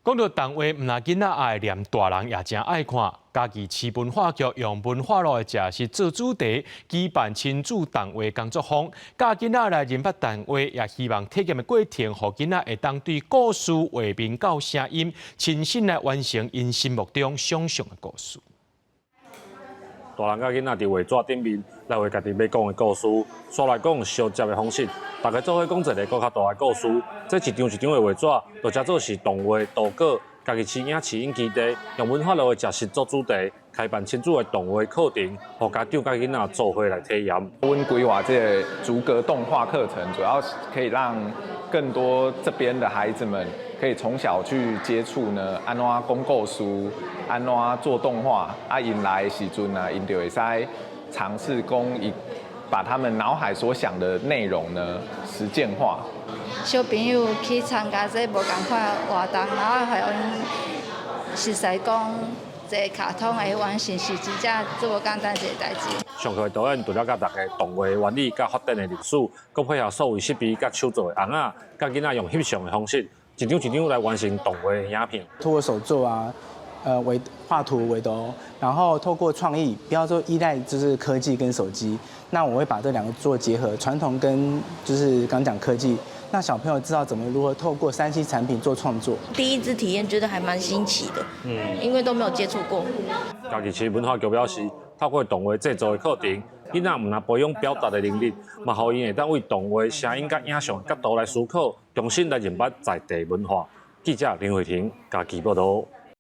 講到動畫，毋但囡仔愛連大人也誠愛看。嘉義市文化局用文化路的食食做主題，舉辦親子動畫工作坊，教囡仔來認捌動畫，也希望體驗的過程，予囡仔會當對故事畫面佮聲音，親身來完成𪜶心目中想像的故事。大人佮囡仔佇畫紙頂面來畫家己欲講的故事，紲來講相接的方式，大家做伙講一个閣較大的故事。這一張一張的畫紙，就成做是動畫圖稿。嘉義市影視影基地用文化路的食食做主題，開辦親子的動畫課程，予家長佮囡仔做伙來體驗。阮規劃這个逐格動畫課程，主要是可以讓更多這邊的孩子們可以從小去接觸呢，按怎講故事，按怎做動畫，啊，𪜶來的時陣啊，𪜶就會使嘗試講伊把他們腦海所想的內容呢實踐化。小朋友去參加這無仝款的活動，然後予𪜶熟似講這个卡通的完成是真正足無簡單一個代誌。上課的導演除了教大家動畫原理佮發展的歷史，閣配合數位設備佮手做的尪仔，佮囡仔用翕相的方式，一張一張來完成動畫的影片。透過手作啊，畫畫圖、畫圖，然後透過創意，不要說依賴就是科技跟手機。那我會把這兩個做結合，傳統跟就是剛講科技。那小朋友知道怎麼如何透過3C 產品做創作。第一次體驗覺得還蠻新奇的，因為都沒有接觸過。嘉義市文化局表示，透過動畫製作的課程，囡仔毋但培養表達的能力，嘛予𪜶會當為動畫聲音佮影像的角度來思考，重新來認捌在地文化。記者林慧婷嘉義報道。